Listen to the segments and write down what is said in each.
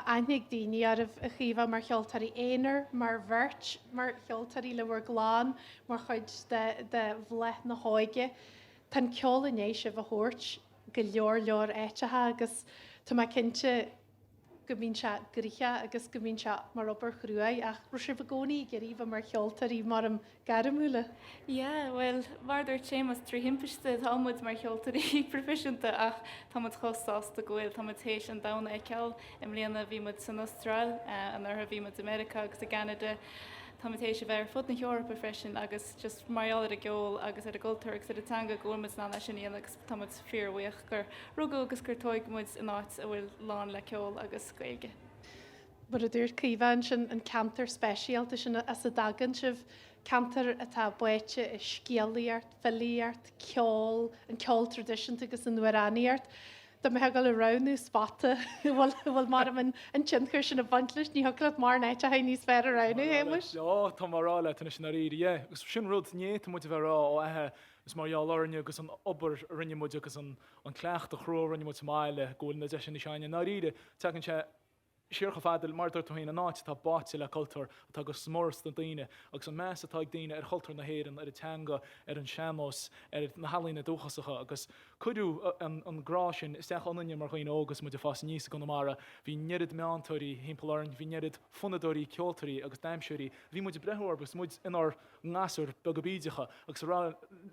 aithne ag daoine oraibh, a Chaoimhe, mar cheoltóirí aonair, mar bheirt, mar cheoltóirí le bhur gclann, mar chuid de de Bhláth na hÓige. Tá an ceol i ndiaidh sibh a thabhairt go leor leor áiteacha agus tá mé cinnte go mbíonn sé gnoitheach agus go mbíonn sé mar obair chruaidh ach raibh sibh i gcónaí ag iarraidh bheith mar cheoltóirí mar gairmiúla? Yeah, bhuel, mar a dúirt Séamus, trí thimpiste atá muid mar cheoltóirí proifisiúnta ach tá muid chomh sásta go bhfuil. Tá muid théis an domhan a fheiceáil. I mbliana bhí muid san Astráil, anuraidh bhí muid i Meiriceá agus i gCeanada. Tá muid théis a bheith ar fud na hEorpa freisin agus just mar gheall ar an gceol agus ar an gcultúr agus ar an teanga go bhfuil muid in ann é sin a dhéanamh agus tá muid fíorbhuíoch gur rugadh agus gur tógadh muid in áit a bhfuil lán le ceol agus Gaeilge. Mar a dúirt Caoimhe ansin, an ceantar speisialta sin as a dtagann sibh, ceantar atá báite i scéalaíocht, filíocht, ceol, an ceol traidisiúnta agus an amhránaíocht. Dá mbeifeá ag dul a roghnú spota a bhfuil a bhfuil mar an an tionchar sin ag baint leis, ní thiocfadh leat mórán áiteacha níos fearr a roghnú, a Shéamuis. Ó, tá mé a rá leat anois i ndáiríre, yeah. Agus sin rud, ní fhéadfadh muid a bheith a rá ó aithe is mar gheall orainne agus an obair a rinne muid agus an an cleachtadh crua a rinne muid sa mbaile go bhfuil na deiseanna seo againn. I ndáiríre, tagann sé siar chomh fada le, mar a dúirt tú féin, an áit atá báite le cultúr, atá go smior sna daoine, agus an meas atá ag daoine ar chultúr na hÉireann, ar an teanga, ar an sean-nós, ar na healaíona dúchasacha. Agus cuireadh an grá sin isteach ionainne mar dhaoine óga agus muid ag fás aníos i gConamara. Bhí an oiread meántóirí thimpeall orainn, bhí an oiread fonnadóirí, ceoltóirí agus damhsóirí. Bhí muid ag breathnú orthu agus muid inár ngasúir beaga bídeacha agus ag rá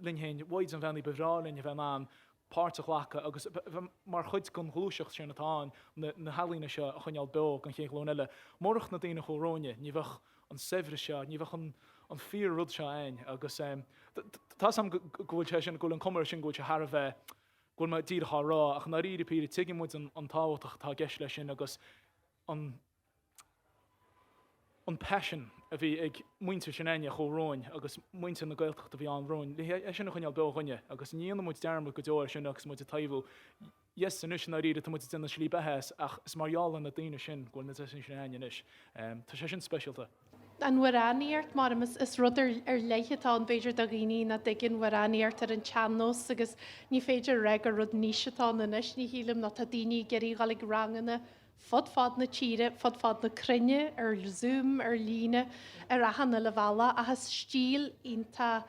linn féin, Mhaighdean bheannaithe, ba bhreá linn a bheith in ann páirt a ghlacadh agus bheith mar chuid den ghluaiseacht sin atá ann, na healaíona seo a choinneáil beo don chéad ghlúin eile. Murach na daoine a chuaigh romhainne, ní bheadh an saibhreas seo, ní bheadh an fíor-rud seo againn agus tá 's agam go bhfuil sé sin, go bhfuil an cuma air sin go bhfuil sé thar a bheith, go bhfuil mé díreach á rá ach i ndáiríre píre tuigeann muid an tábhacht atá i gceist leis sin agus an an paisean a bhí ag muintir sin againne a chuaigh romhainn agus muintir na Gaeltachta a bhí ann romhainn le é sin a choinneáil beo dhúinne agus ní dhéanfaidh muid dearmad go deo air sin agus muid ag taibhiú. Yes, anois i ndáiríre tá muid ag déanamh slí beatha as ach is mar gheall ar na daoine sin go bhfuil na deiseanna sin againn anois. Tá sé sin speisialta. An amhránaíocht, mar is rud ar leith atá ann b'fhéidir do dhaoine nach dtuigeann amhránaíocht ar an tsean-nós agus ní féidir a rá gur rud niche atá ann anois, ní shílim, nó tá daoine ag iarraidh dhul ag ranganna fud fad na tíre, fud fad na cruinne, ar Zoom, ar líne, ar achan uile bhealach, ach is stíl iontach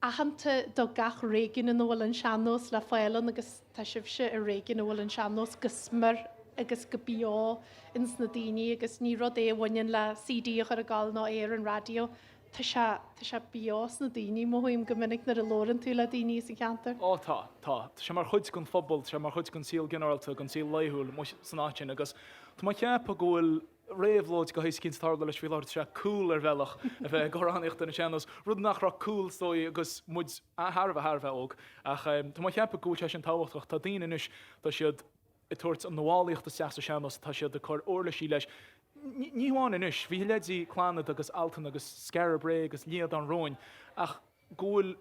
aitheanta do gach réigiún ina bhfuil an sean-nós le fáil ann agus tá sibhse i réigiún a bhfuil an sean-nós go smior agus go beo ins na daoine agus ní rud é a bhaineann le CD a chur ag gabháil nó é ar an raidió. Tá sé, tá sé beo sna daoine, mothaím go minic nuair a labhrann tú le daoine sa cheantar. Ó tá, tá. Tá sé mar chuid den phobal, tá sé mar chuid den saol ginearálta, den saol laethúil amuigh san áit sin agus tá mé ag ceapadh go bhfuil réabhlóid de shaghas eicínt ag tarlú leis faoi láthair, tá sé cool ar bhealach a bheith ag amhránaíocht ar an sean-nós, rud nach raibh cool is dóigh agus muid thar a bheith, thar a bheith óg. Ach tá mé ag ceapadh go bhfuil sé sin tábhachtach, tá daoine anois, tá siad ag tabhairt an nuálaíocht isteach sa sean-nós, tá siad ag cur uirlisí leis. Ní hamháin anois, bhí a leithéidí Clannad agus Altan agus Skara Brae agus Liadán romhainn, ach go bhfuil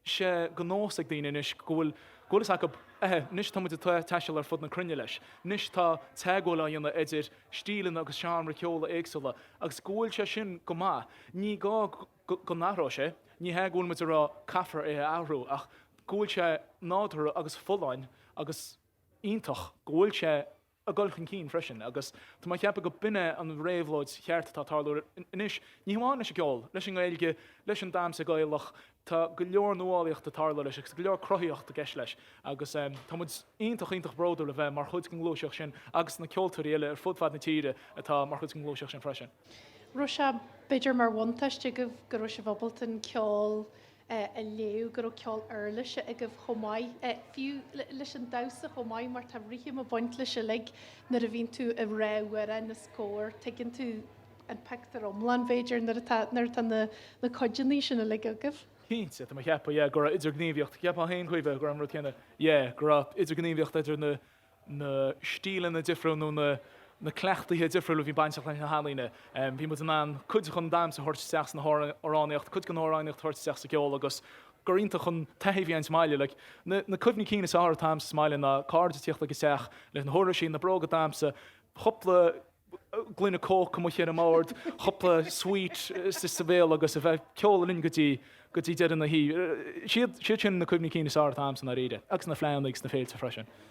sé de nós ag daoine anois, go bhfuil, go bhfuil fhios acu, ehe, anois tá muid ag taisteal ar fud na cruinne leis, anois tá teagmháil á dhéanamh idir stíleanna agus seánra ceoil éagsúla agus go bhfuil sé sin go maith. Ní gá go n-athróidh sé, ní hea go bhfuil muid ag rá caithfear é a athrú, ach go bhfuil sé nádúrtha agus folláin agus iontach go bhfuil sé ag dul chun cinn freisin agus tá mé ag ceapadh go b'in é an réabhlóid cheart atá ag tarlú anois, ní hamháin leis an gceol, leis an nGaeilge, leis an damhsa Gaelach, tá go leor nuálaíocht ag tarlú leis agus go leor cruthaíocht i gceist leis agus tá muid iontach, iontach bródúil a bheith mar chuid den ghluaiseacht sin agus na ceoltóirí eile ar fud fad na tíre atá mar chuid den ghluaiseacht sin freisin. Raibh sé, b'fhéidir, mar bhuntáiste agaibh go raibh sibh ábalta an ceol a léamh, go raibh ceol uirlise agaibh chomh maith, fiú leis an damhsa chomh maith mar tá rithim ag baint leis uilig nuair a bhíonn tú ag rá amhráin is cór, tuigeann tú an pictiúr iomlán b'fhéidir nuair atá nuair atá na na cuideanna sin uilig agaibh. Cinnte, tá mé ag ceapadh, yeah, go raibh idirghníomhaíocht, cheapfá féin Caoimhe, go raibh an rud céanna, yeah, go raibh idirghníomhaíocht idir na na stíleanna difriúla nó na na cleachtaithe difriúla a bhí bainteach leis na healaíona. Bhí muid in ann cuid den damhsa a thabhairt isteach san amhránaíocht, cuid den amhránaíocht a thabhairt isteach sa gceol agus gur iontach an taithí a bhí ann sa mbaile. Like, na na cuimhní cinn is fearr atá agam sa mbaile ná cairde ag tíocht like isteach leis na huirlisí, na bróga damhsa, cúpla gloine Coke amuigh ar an mbord, cúpla sweet sa bhéal agus a bheith ag ceol linn go dtí go dtí deireadh na hoíche. Siad siad sin na cuimhní cinn is fearr atá agam sa ndáiríre, agus na fleánna agus na féilte freisin.